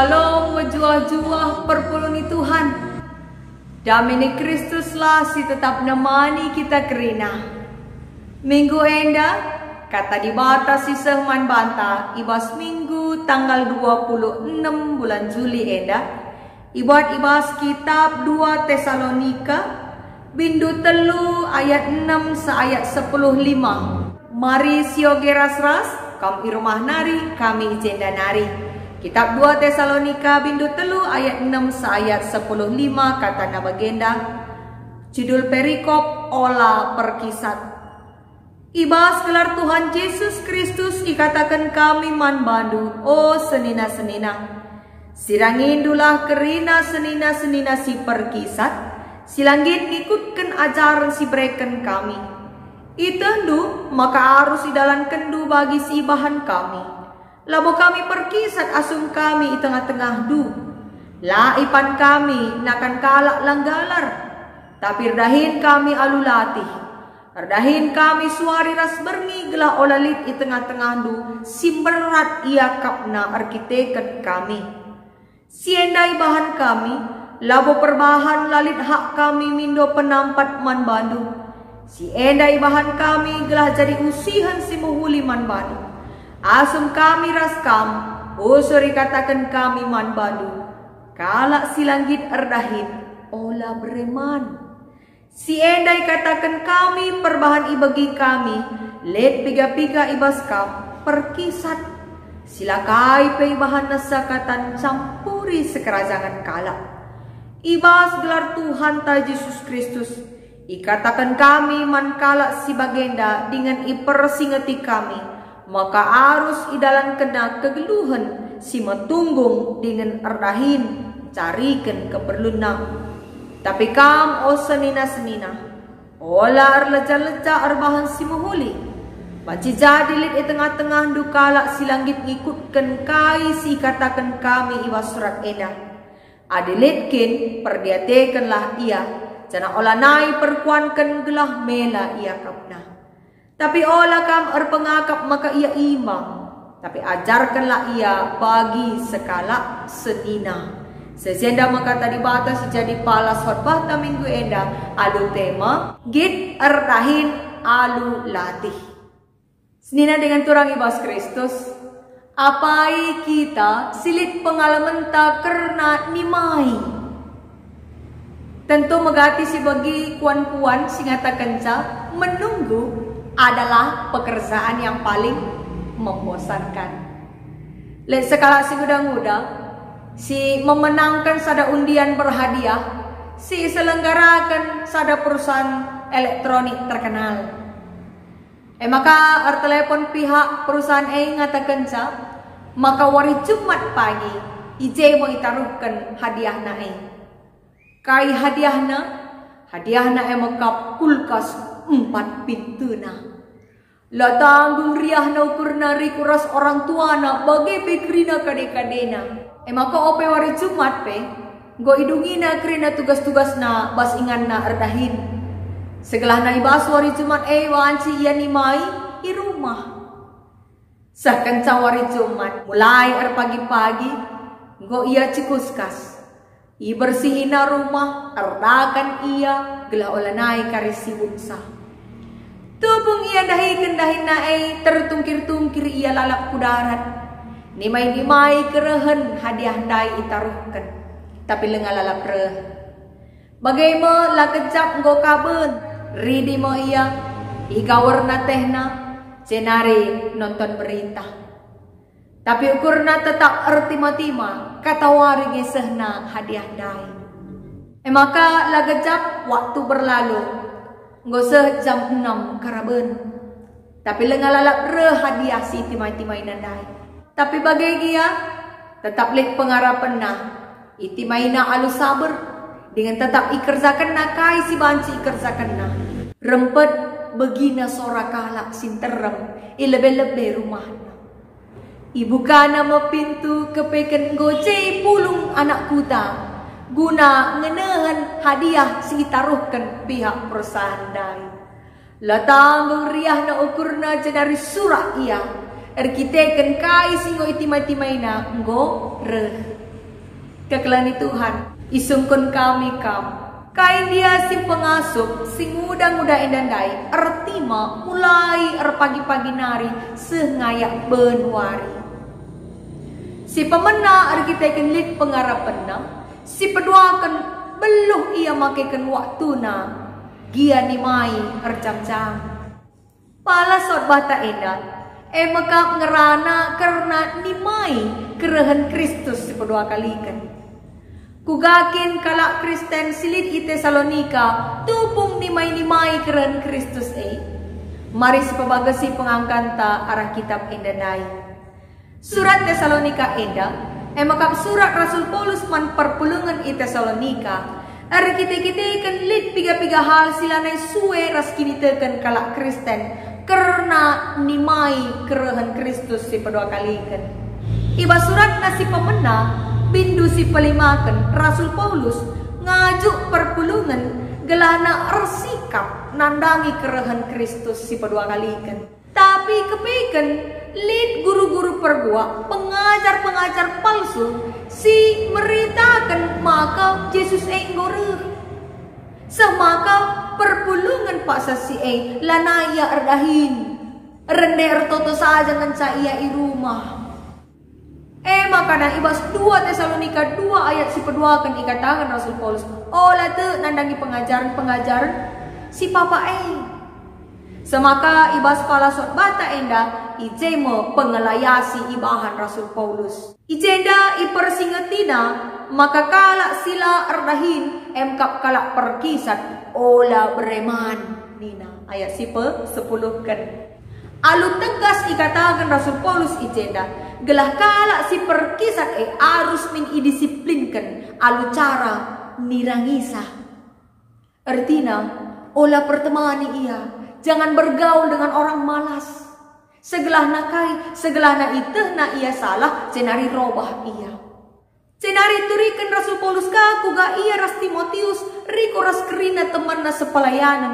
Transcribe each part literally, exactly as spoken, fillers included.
Shalom, mejuah-juah perpulung ni Tuhan. Dame ni Kristuslah si tetap nemani kita kerina. Minggu enda, Kata Dibata si seh man banta i bas Minggu tanggal dua puluh enem bulan Juli enda, ibuat i bas kitab dua Tesalonika, bindu telu ayat enem seh ayat sepuluh lima. Mari sioge ras-ras, kam i rumah nari, kami i jenda nari. Kitab dua Tesalonika bindu telu ayat enem seh ayat sepuluh lima, katana bagenda, judul perikop, Ola Perkisat. I bas gelar Tuhan Jesus Kristus ikataken kami man bandu, o senina-senina. Sirangindulah kerina senina-senina si perkisat, si la nggit ngikutken ajaren si bereken kami. Itehndu maka arus idalankenndu bagi si ibahan kami. Labo kami perkisat asum kami i tengah-tengahndu. La ipan kami nakan kalak la nggalar, tapi erdahin kami alu latih. Erdahin kami suari ras berngi gelah ola lit i tengah-tengahndu si mberat iakapna erkiteken kami. Si enda ibahan kami, labo perbahan la lit hak kami mindo penampat man bandu. Si enda ibahan kami gelah jadi usihen si mehuli man bandu. Asum kami ras kam, usur ikataken kami man bandu, kalak si la nggit erdahin, ola bereman. Si enda ikataken kami perbahan ibegi kami, lit piga-piga i bas kam, perkisat. Si la kai pe ibahanna sekatan campuri sekerajangen kalak. I bas gelar Tuhanta Jesus Kristus, ikataken kami man kalak si bagenda dingen ipersingeti kami, maka arus idalankenna kegeluhen si metunggung dingen erdahin cariken keperlunna. Tapi kam, o senina-senina, ola erleja-leja erbahan si mehuli. Banci jadi lit i tengah-tengahndu kalak si la nggit ngikutken kai si ikataken kami i bas surat enda. Adi lit kin, perdiatekenlah ia, janah olanai perkuanken gelah mela iakapna. Tapi ola kam erpengakap maka ia imbang, tapi ajarkenlah ia bagi sekalak senina. Seh si enda me Kata Dibata si jadi pala khotbahta minggu enda alu tema, Nggit Erdahin Alu Latih. Senina dengan turang i bas Kristus, apai kita si lit pengalamenta kerna nimai? Tentu megati si begi kuan-kuan si ngatakenca menunggu adalah pekerjaan yang paling membosankan. Lit sekalak si nguda-nguda, si memenangken sada undian berhadiah si iselenggaraken sada perusahaan elektronik terkenal. E maka ertelepon pihak perusahaan e ngatakenca maka wari Jumat pagi i je me itaruhken hadiahna e. Kai hadiahna? Hadiahna e me kap kulkas empat pintuna. La tanggung riahna ukurna riku ras orang tuana, bage pe kerina kade-kadena. E maka ope wari Jumat pe, enggo idungina kerina tugas-tugasna bas inganna erdahin. Segelahna i bas wari Jumat e banci ia nimai i rumah. Seh kenca wari Jumat, mulai erpagi-pagi, enggo ia cikuskas. Ibersihina rumah, erdakan ia, gelah olanai kari sibuksa. Tupung ia ndahiken dahinna e, tertungkir-tungkir ia lalap ku darat. Nimai-nimai kerehen hadiah ndai itaruhken, tapi langa lalap reh. Bage me la gejap enggo ka ben, ridi me ia, igawerna tehna, jenari nonton berita. Tapi ukurna tetap ertima-tima, katawari nge sehna hadiah ndai. E maka la gejap waktu berlalu, enggo seh jam enam karaben. Tapi langa lalap reh hadiah si itima-timaina ndai. Tapi bage gia, tetap lit pengarapenna. Itimaina alu saber, dingen tetap ikerjakenna kai si banci ikerjakenna. Rempet begina sora kalak si nterem i lebe-lebe rumahna. Ibukana me pintu kepeken enggo je pulung anak kuta, guna ngenehen hadiah si itaruhken pihak perusahaan ndai. La tanggung riahna ukurna jenari surak ia, erkiteken kai si enggo itima-timaina enggo reh. Kekelengen Tuhan, isungkun kami kam. Kai ndia si pengasup, si nguda-nguda enda ndai, ertina mulai erpagi-pagi nari seh ngayak ben wari. Si pemena erkiteken lit pengarapenna, si peduaken beluh ia makeken waktuna, gia nimai erjam-jam. Pala khotbahta enda, e me kap ngerana kerna nimai kerehen Kristus si peduakaliken. Kuga kin kalak Kristen si lit i Tesalonika tupung nimai-nimai kerehen Kristus e? Mari sipebagesi pengangkanta arah kitab enda ndai. Surat Tesalonika enda, e me kap surat Rasul Paulus man perpulungen i Tesalonika, erkite-kiteken lit piga-piga hal si lanai sue ras kiniteken kalak Kristen kerna nimai kerehen Kristus si peduakaliken. I bas suratna si pemena, bindu si pelimaken, Rasul Paulus ngajuk perpulungen gelahna ersikap nandangi kerehen Kristus si peduakaliken. Tapi kepeken lit guru-guru perguak, pengajar-pengajar palsu si meritaken maka Jesus e enggo reh. Seh maka perpulungen paksa si e lanai ia erdahin. Rende ertoto saja ngenca ia i rumah. E maka i bas dua Tesalonika dua ayat si peduaken ikataken Rasul Paulus, "Ola tek nandangi pengajaren-pengajaren si papa e." Seh maka i bas pala khotbahta enda, i je me pengelaya si ibahan Rasul Paulus. I jenda ipersingetina maka kalak si la erdahin e me kap kalak perkisat, ola bereman, nina ayat si pesepuluhken. Alu tegas ikataken Rasul Paulus i jenda, gelah kalak si perkisat e arus min idisiplinken alu cara nirangisa. Ertina, ola pertemani ia, jangan bergaul dengan orang malas. Segelahna kai, segelahna itehna ia salah, jenari robah ia. Jenari ituriken Rasul Paulus ka kuga ia ras Timotius, riko ras kerina temanna sepelayanen,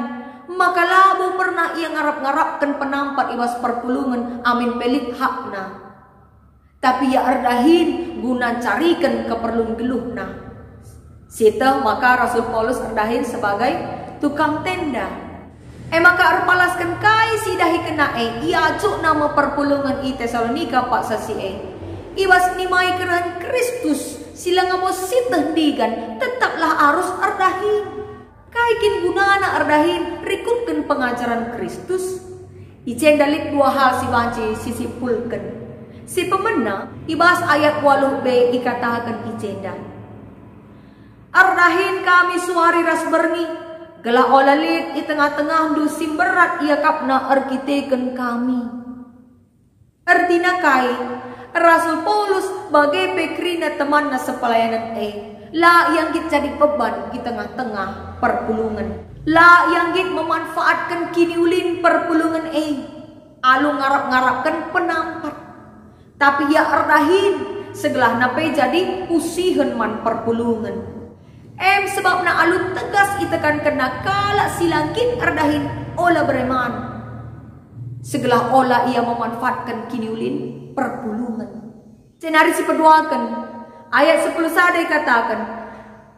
maka labo pernah ia ngarap-ngarapken penampat i bas perpulungen amin pe lit hakna. Tapi ia erdahin guna ncariken keperlun geluhna. Sieteh maka Rasul Paulus erdahin sebagai tukang tenda. E maka erpalasken kai si idahikenna e, iajukna me perpulungen i Tesalonika paksa si e. I bas nimai kerehen Kristus si langa bo sieteh ndigan, tetaplah arus erdahin. Kai kin gunana erdahin rikutken pengajaren Kristus? I jenda lit dua hal si banci sisimpulken. Si pemena, i bas ayat waluh b ikataken i jenda, "Erdahin kami suari ras berngi, gelah ola lit i tengah-tengahndu si mberat iakapna erkiteken kami." Ertina kai? Rasul Paulus bage pe kerina temanna sepelayanen e, la ia nggit jadi beban i tengah-tengah perpulungen. La ia nggit memanfaatken kiniulin perpulungen e alu ngarap-ngarapken penampat. Tapi ia erdahin, segelahna pe jadi usihen man perpulungen. Em sebabna alu tegas itekankenna kalak si la nggit erdahin ola bereman, segelah ola ia memanfaatken kiniulin perpulungen. Jenari si peduaken, ayat sepuluh sada ikataken,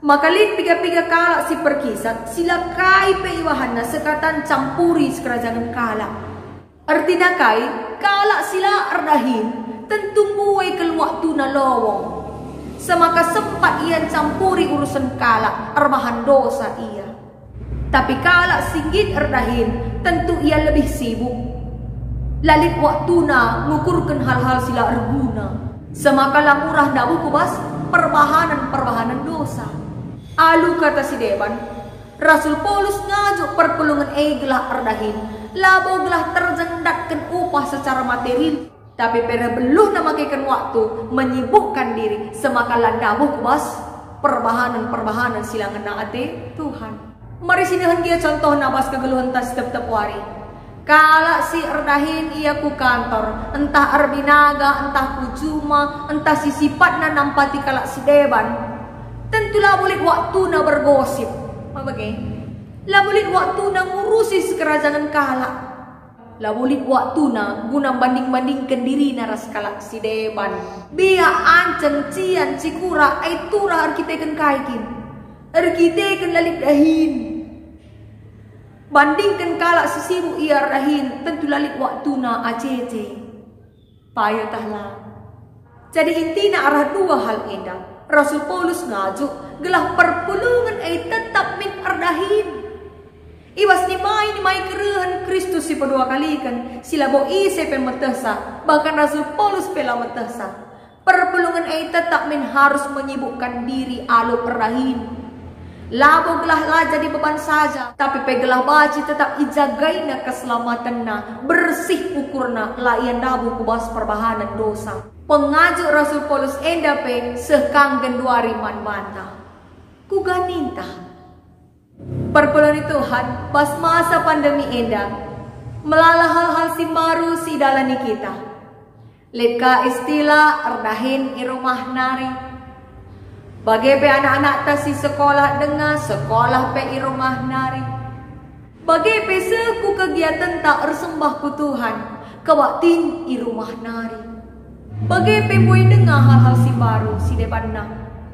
maka lit piga-piga kalak si perkisat, si la kai pe ibahanna sekatan campuri sikerajangen kalak. Ertina kai, kalak si la erdahin tentu mbue kal waktuna lowong. Semaka sempat ia ncampuri urusen kalak erbahan dosa ia. Tapi kalak si nggit erdahin tentu ia lebih sibuk. La lit waktuna ngukurken hal-hal si la erguna. Semaka la murah ndabuh ku bas perbahanen-perbahanen dosa. Alu kata si deban, Rasul Paulus ngajuk perpulungen e gelah erdahin, labo gelah terjeng ndatken upah secara material, tapi pe reh beluhna makeken waktu menyibukkan diri semaka la ndabuh ku bas perbahanen-perbahanen si la ngena ate Tuhan. Mari sinehen gia contohna bas kegeluhenta si tep-tep wari. Kalak si erdahin ia ku kantor, ntah erbinaga, ntah ku juma, ntah si sipatna nampati kalak si deban, tentu labo lit waktuna bergosip. Ma bage? Labo lit waktuna ngurusi sikerajangen kalak. Labo lit waktuna guna mbanding-bandingken dirina ras kalak si deban. Biak, anceng, cian, cikura, ai turah erkiteken kai kin? Erkiteken la lit dahin. Bandingken kalak si sibuk ia erdahin, tentu la lit waktuna acece. Payo tah la. Jadi intina arah dua hal enda, Rasul Paulus ngajuk gelah perpulungen e tetap min erdahin. I bas nimai-nimai kerehen Kristus si peduakaliken, si labo ise pe metehsa, bahkan Rasul Paulus pe la metehsa. Perpulungen e tetap min harus menyibukkan diri alu erdahin. Labo gelah la jadi beban saja, tapi pe gelah banci tetap ijagaina keselamatenna, bersih ukurna, la ia ndabuh ku bas perbahanen dosa. Pengajuk Rasul Paulus enda pe seh ka genduari man banta. Kuga ninta? Perpulungen Tuhan, bas masa pandemi enda, melala hal-hal si mbaru si idalani kita. Lit ka istilah erdahin i rumah nari. Bage pe anak-anakta si sekolah denga, sekolah pe i rumah nari. Bage pe seh ku kegiatenta ersembah ku Tuhan, kebaktin i rumah nari. Bage pe mbue denga hal-hal si mbaru si debanna.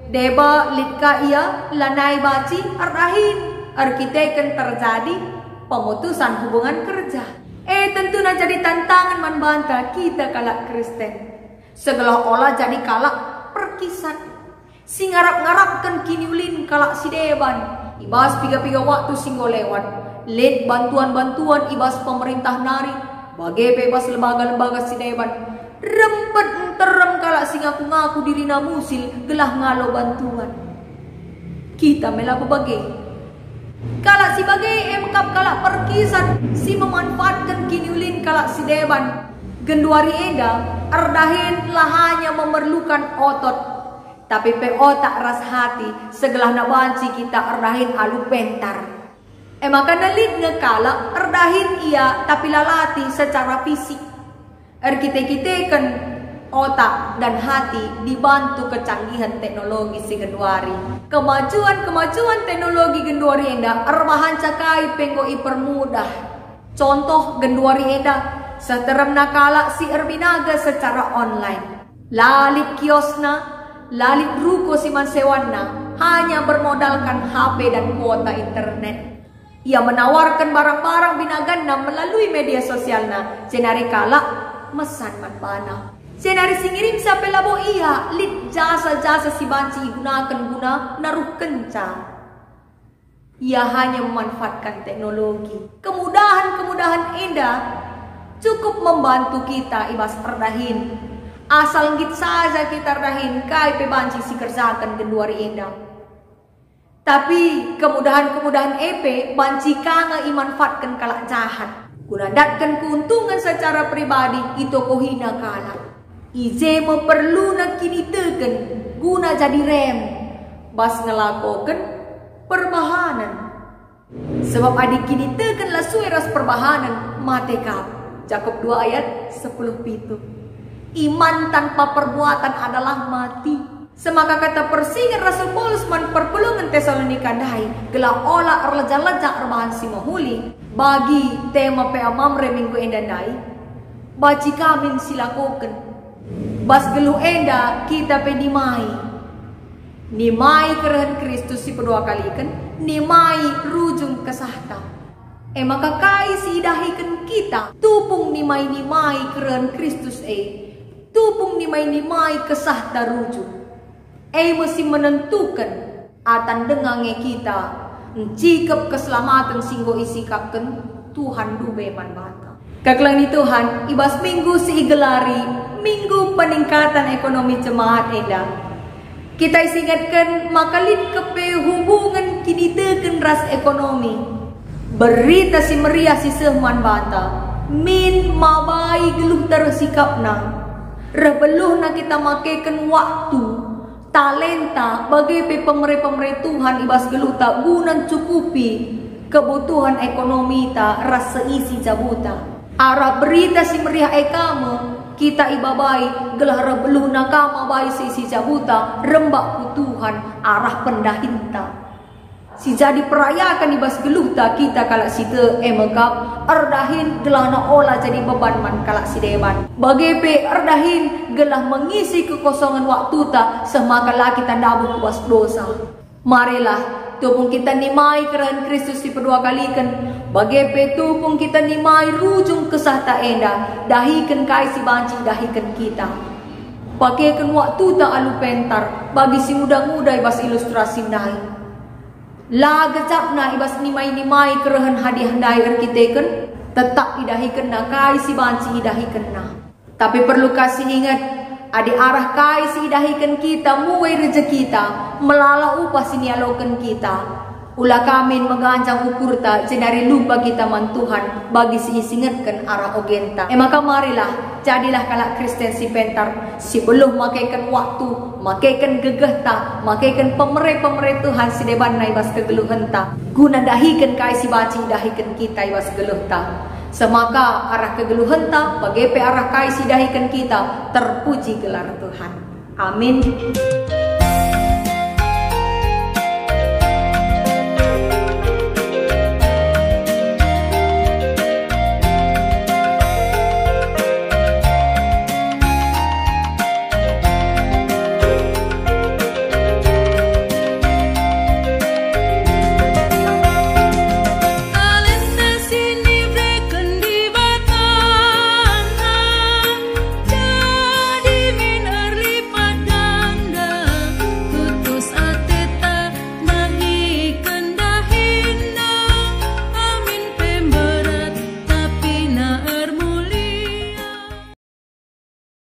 Deba lit ka ia lanai banci erdahin erkiteken terjadi pemutusan hubungan kerja. E, tentuna jadi tantangen man banta kita kalak Kristen, segelah ola jadi kalak perkisan, si ngarap-ngarapken kiniulin kalak si deban. I bas piga-piga waktu si enggo lewat, lit bantuan-bantuan i bas pemerintah nari, bage pe i bas lembaga-lembaga si deban. Rempet nterem kalak si ngaku-ngaku dirina musil gelah ngalo bantuan. Kita me labo bage. Kalak si bage e me kap kalak perkisan si memanfaatken kiniulin kalak si deban. Genduari enda, erdahin la hanya memerlukan otot, tapi pe otak ras hati, segelahna banci kita erdahin alu pentar. E maka lit nge kalak erdahin ia tapi la latih secara fisik. Erkite-kiteken otak dan hati dibantu kecanggihen teknologi si genduari. Kemajuan-kemajuan teknologi genduari enda erbahanca kai pe enggo ipermudah. Contoh genduari enda, seh teremna kalak si erbinaga secara online. La lit kiosna, la lit ruko si man sewanna, hanya bermodalkan H P dan kuota internet. Ia menawarken barang-barang binaganna melalui media sosialna, jenari kalak mesan man bana. Jenari si ngirimsa pe labo ia, lit jasa-jasa si banci igunaken guna naruhkenca. Ia hanya memanfaatkan teknologi. Kemudahan-kemudahan enda cukup membantu kita i bas erdahin. Asal nggit saja kita erdahin, kai pe banci sikerjaken genduari enda. Tapi kemudahan-kemudahan e pe banci ka nge imanfaatken kalak jahat guna ndatken keuntungen secara pribadi, itokohina kalak. I je me perluna kiniteken guna jadi rem bas ngelakoken perbahanen. Sebab adi kiniteken la sue ras perbahanen, mate kap. Jakob dua ayat sepuluh pitu. Iman tanpa perbuatan adalah mati. Semaka kata persinget Rasul Paulus man perpulungen Tesalonika ndai, gelah ola erleja-leja erbahan si mehuli, bagi tema P A Mamre minggu enda ndai, banci ka min silakoken. Bas geluh enda kita pe nimai. Nimai kerehen Kristus si peduakaliken, nimai rujung kesahta. E maka kai si idahiken kita tupung nimai-nimai kerehen Kristus e? Tupung nimai-nimai kesahta rujung. E me si menentuken atan denga nge kita ncikep keselamaten si enggo isikapken Tuhan ndube man banta. Kekelengen Tuhan, i bas minggu si igelari Minggu Peningkatan Ekonomi Jemaat enda, kita isingetken maka lit kepe hubungen kiniteken ras ekonomi. Berita Si Meriah si seh man banta min mabai geluhta reh sikapna. Reh beluhna kita makeken waktu, talenta, bage pe pemere-pemere Tuhan i bas geluhta guna ncukupi kebutuhan ekonomita ras seisi jabuta. Arah Berita Si Meriah e ka me kita ibabai gelah reh beluhna ka mabai seisi jabuta rembak ku Tuhan arah pendahinta. Si jadi perayaken i bas geluhta kita kalak si tek e me kap erdahin gelahna ola jadi beban man kalak si deban. Bage pe erdahin gelah mengisi kekosongen waktuta seh maka la kita ndabuh ku bas dosa. Marilah, tupung kita nimai kerehen Kristus si pedua kaliken, bage pe tupung kita nimai rujung kesahta enda, dahiken kai si banci idahiken kita. Pakeken waktuta alu pentar bagi si nguda-nguda i bas ilustrasi ndai. La gejapna i bas nimai-nimai kerehen hadiah ndai erkiteken, tetap idahikenna kai si banci idahikenna. Tapi perlu ka si inget, adi arah kai si idahiken kita muai rejekita, melala upah si nialoken kita, ula ka min meganjang ukurta jenari lupa kita man Tuhan bagi si isingetken arah ogenta. E maka marilah, jadilah kalak Kristen si pentar, si beluh makeken waktu, makeken gegehta, makeken pemere-pemere Tuhan si debanna i bas kegeluhenta, guna dahiken kai si banci idahiken kita i bas geluhta. Semaka arah kegeluhenta, bage pe arah kai si dahiken kita, terpuji gelar Tuhan. Amin.